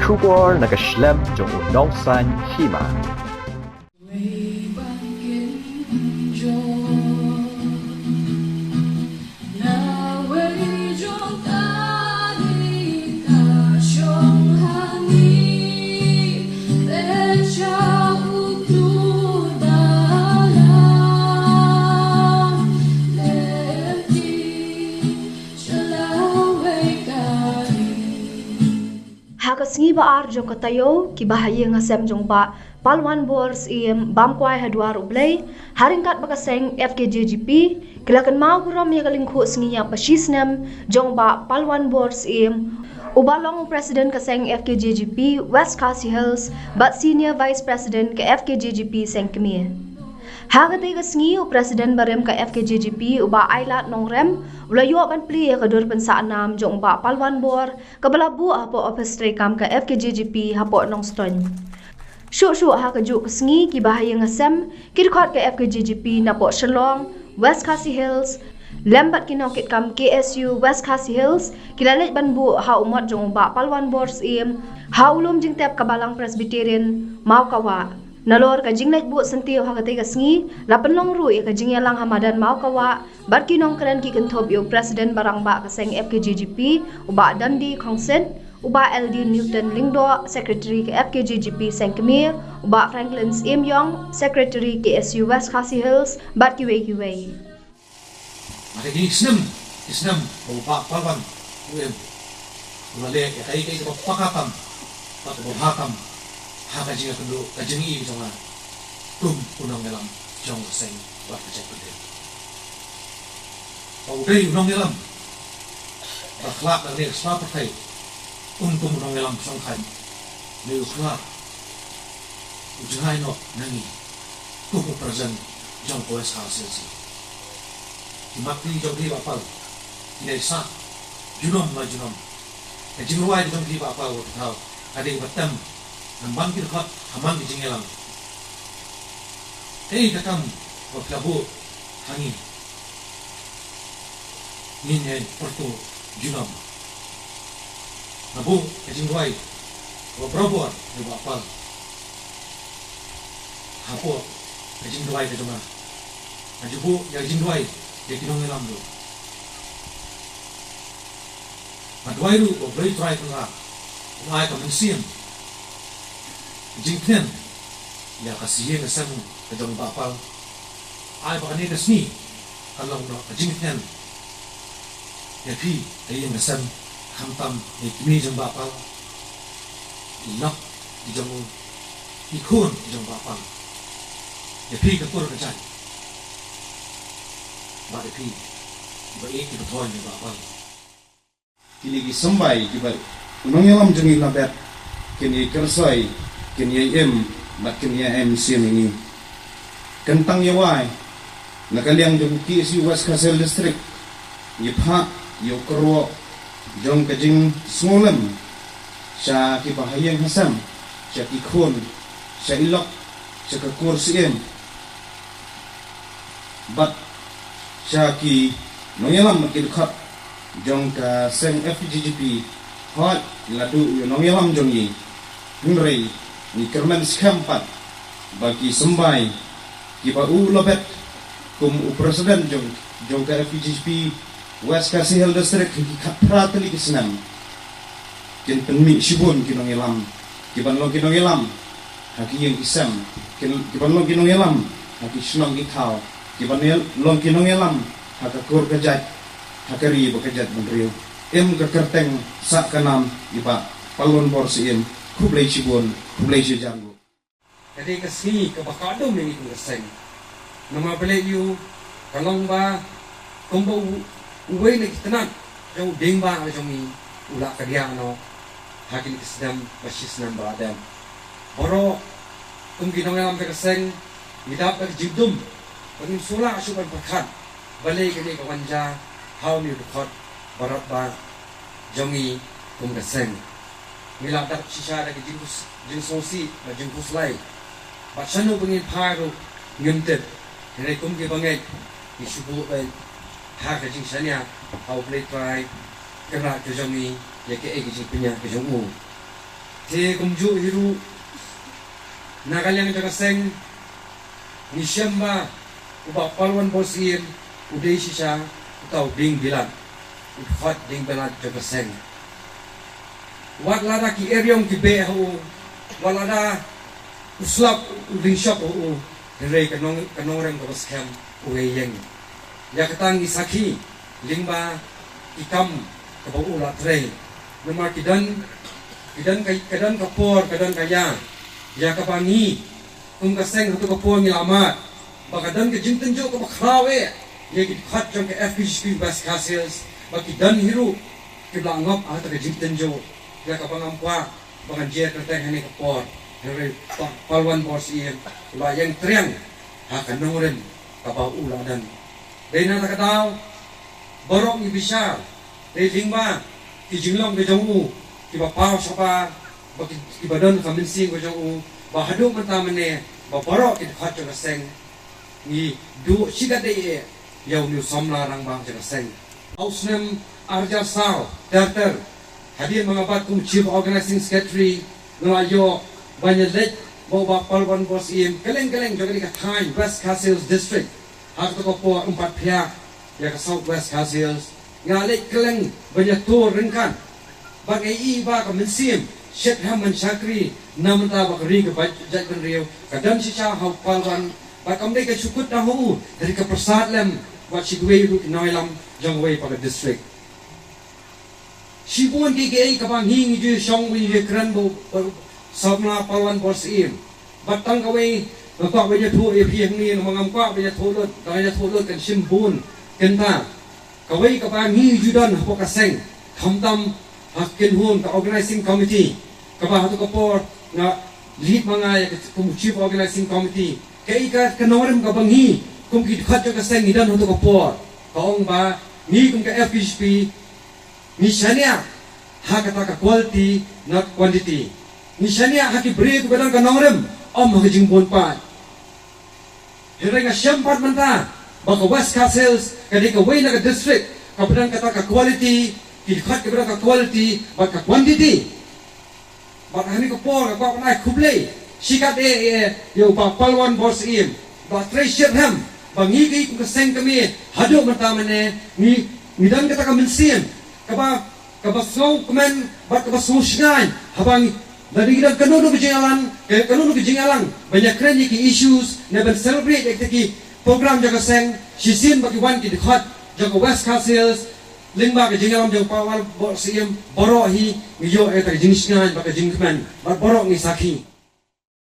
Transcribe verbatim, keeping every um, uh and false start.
Khubor na ka shlem jong u nongsan hima. Ha ka sngi ba ar jong ka taïew, ki bahaïing hasem jong Bah Palwan Bor Syiem bam kwai ha dwar U Blei, ha ryngkat bad ka seng F K J G P, ki la kynmaw burom ïa ka lyngkhuh sngi ïap ba shi snem jong Bah Palwan Bor Syiem, uba long u President ka seng F K J G P West Khasi Hills bad Senior Vice President ka F K J G P seng kmie. Ha katei ka sngi, u President barim ka F K J G P, u Bah Ailad Nongrem, u la ïoh ban plie ïa ka dur pynsah nam jong u Bah Palwan Bor, kaba la buh hapoh ophis treikam ka F K J G P hapoh Nongstoiñ. Shuh shuh ha kajuh ka sngi, ki bahaïing hasem, ki dkhot ka F K J G P napoh Shillong, West Khasi Hills, lem bad ki nongkitkam K S U West Khasi Hills, ki la leit ban buh ha u mot jong u Bah Palwan Bor Syiem, ha u lum jingtep ka Balang Presbyterian Mawkawah. Nalor ka jingleit buh syntiew ha katei ka sngi, la pynlong ruh ïa ka jingïalang ha madan Mawkawah, bad ki nongkren, ki kynthup ïa u President ba rangbah ka seng F K J G P, u Bah Dundee Khongsit, u Bah L D Newton Lyngdoh, Secretary ka F K J G P seng kmie, u Bah Franklin Syiemiong, Secretary K S U West Khasi Hills, bad kiwei kiwei. Bad ha kine ki snem, ki snem ba u Bah Palwan u im, u la leh ïa kaei kaei kaba paka tam bad kaba bha tam ha ka jingïakynduh, ka jingïohi jong nga kum u nongïalam jong ka seng bad ka jaitbynriew. Ba u dei u nongïalam ba khlad na kane ka sla pyrthei, um kum u nongïalam shongthait, ne u khlad u jngai noh na ngi kum u President jong ka West Khasi Hills. Ki mat phi jong phi Bah Pal, ki dei sah junom la junom. Ka jingrwai jong phi Bah Pal, wat thaw ka dei ba tem na man ki dkhot, ha man ki jingïalang. Kaei ka kam ba phi la buh ha ngi, ngin ïai pyrto junom. Nga buh ka jingrwai kaba barabor ïa u Bah Pal. Hapoh ka jingduwai ka jong nga, nga ju buh ïa ka jingduwai ïa ki nongïalam ruh. Nga duwai ruh ba U Blei Trai Kynrad un ai ka mynsiem, ka jingkmen ïa ka sha ïing ka sem ka jong Bah Pal. Ai ba kane ka sngi ka long noh ka jingkmen ïa phi ka ïing ka sem, khamtam ïa i kmie jong Bah Pal, i lok i jong u, i khun i jong Bah Pal, ïa phi ka kur ka jait, bad ïa phi kiba ïeit kiba thoiñ ïa Bah Pal. Kine ki symbai kiba u nongïalam jong ngi la bet, kin ïai kyrsoi, kin ïai im, bad kin ïai ai mynsiem ïa ngi. Kyntang ïa wai, na ka liang jong K S U West Khasi Hills District, ngi phah ïa u kyrwoh jong ka jingsngewlem sha ki bahaïing hasem, sha ki khun, sha i lok, sha ka kur syiem, bad sha ki nongïalam bad ki dkhot jong ka seng F K J G P, hooid la duh ïa u nongïalam jong ngi, hynrei ngi kyrmen skhem pat ba ki symbai kiba u la bet kum u president jong, jong ka F K J G P West Khasi Hills District ha ki khatphra tylli ki snem, kin pynmih shibun ki nongïalam, ki ban long ki nongïalam ha ki ïing ki sem, ki, ki ban long ki nongïalam ha ki shnong ki thaw, ki ban ïal-, long ki nongïalam ha ka kur ka jait, ha ka ri bad ka jaitbynriew. Im ka kyrteng sah ka nam i Bah Palwan Bor Syiem. Khublei shibun, khublei shihajar nguh. Ka dei ka sngi kaba kordor ïa ngi kum ka seng. Namar balei ïa u, ka long ba kumba u, uwei na ki tnat jong u dieng bah jong ngi u la kadiah noh ha kine ki snem ba shi snem ba la dep. Baroh kum ki nongïalam jong ka seng ngi dap da ka jingdum ba ngim shu lah shuh ban pyrkhat balei kane ka wan jia ha une u dkhot baroh ba jong ngi kum ka seng. Ngi la dap shisha da ka jingkus-, jingsngewsih bad jingkhuslai. Bad shano ba ngin phai ruh ngim tip. Hynrei kum ki bangeit ngi shu buh beit ha ka jingshaniah ha U Blei Trai Kynrad ka jong ngi ïa kaei ka jingpynïaid ka jong u. Te kumjuh hi ruh, na ka liang jong ka seng, ngi shem ba u Bah Palwan Bor Syiem u dei shisha uta u dieng bilat, u dkhot dieng bilat jong ka seng. Wat lada ki eriong ki beh ha u, wat lada u slap u dieng shop ha u, hynrei ka nong, ka nongrim kaba skhem u ïeng. Ïa kata ngi sakhi lyngba ki kam kaba u la trei. Namar ki don, ki don ka, ka don ka por, ka don ka ïa, ïa kaba ngi kum ka seng hato ka por ngi la mad ba ka don ka jingtynjuh kaba khraw eh ïa ki dkhot jong ka F K J P West Khasi Hills, ba ki don hi ruh kiba la ngop ha kata ka jingtynjuh. Ïa kaba ngam kwah ba kan jer kyrteng ha kane ka por, hynrei Bah Palwan Bor Syiem u la ïeng triang ha ka nongrim kaba u la don. Dei na kata ka daw, baroh ngi bishar, dei lyngba ki jinglong ki jong u kiba paw shabar, ba ki, kiba don ka mynsiem ka jong u, ba haduh mynta mynne ba baroh ki dkhot jong ka seng ngi duh shikatdei eh ïa une u samla rangbah jong ka seng. Ha u snem ar hajar saw ter ter, hadien ba nga bat kum Chief Organizing Secretary, nga la ïoh ban ïaleit bad u Bah Palwan Bor Syiem kylleng kylleng jong kane ka thaiñ West Khasi Hills District. Ha kato ka por ym pat phiah ïa ka South West Khasi Hills. Nga leit kylleng ban ïatur ryngkat. Bad nga i ba ka mynsiem shet ha man shakri na mynta ba ka ri kaba jaitbynriew ka don shisha ha u Palwan. Bad kam dei ka shu kut da ha u, hynrei ka pyrsad lem bad shi kiwei ruh ki nongïalam jong kawei pat ka district. Shibun kiei kiei kaba ngi, ngi ju shong, ngi ju kren bad u, bad u samla Palwan Bor Syiem. Bad tang kawei nga kwah ban ïathuh ïa phi hangne, namar ngam kwah ban ïathuh lut, tang ïathuh lut kan shim bun kynta. Kawei kaba ngi ju don hapoh ka seng, khamtam ha kynhun ka organizing committee, kaba hato ka por nga lead ma nga ïa ka kum chief organizing committee. Kaei ka, ka nongrim kaba ngi kum ki dkhot jong ka seng ngi don hato ka por, ka ong ba ngi kum ka F K J P ngi shaniah ha kata ka quality not quantity. Ngi shaniah ha ki briew kiba don ka nongrim, ym ha ka jingbun paid. Hynrei nga shem pat mynta ba ka West Khasi Hills ka dei kawei na ka district kaba don kata ka quality, ki dkhot kiba don ka quality bad ka quantity. Bad ha kane ka por nga kwah ban ai khublei shikatdei ïa u Bah Palwan Bor Syiem, ba trei shitrhem ba ngi ki kum ka seng kmie haduh mynta mynne ngi, ngi don kata ka mynsiem kaba, kaba sngewkmen bad kaba sngewshngaiñ haba ngi, lada ngi don kano kano ka jingïalang, ka, kano kano ka jingïalang ban ïakren ïa ki issues ne ban celebrate ïa kita ki program jong ka seng, shisien ba ki wan ki dkhot jong ka West Khasi Hills lyngba ka jingïalam jong u Bah Palwan Bor Syiem, baroh hi ngi ïoh ïa kata ka jingshngaiñ bad ka jingkmen bad baroh ngi sakhi.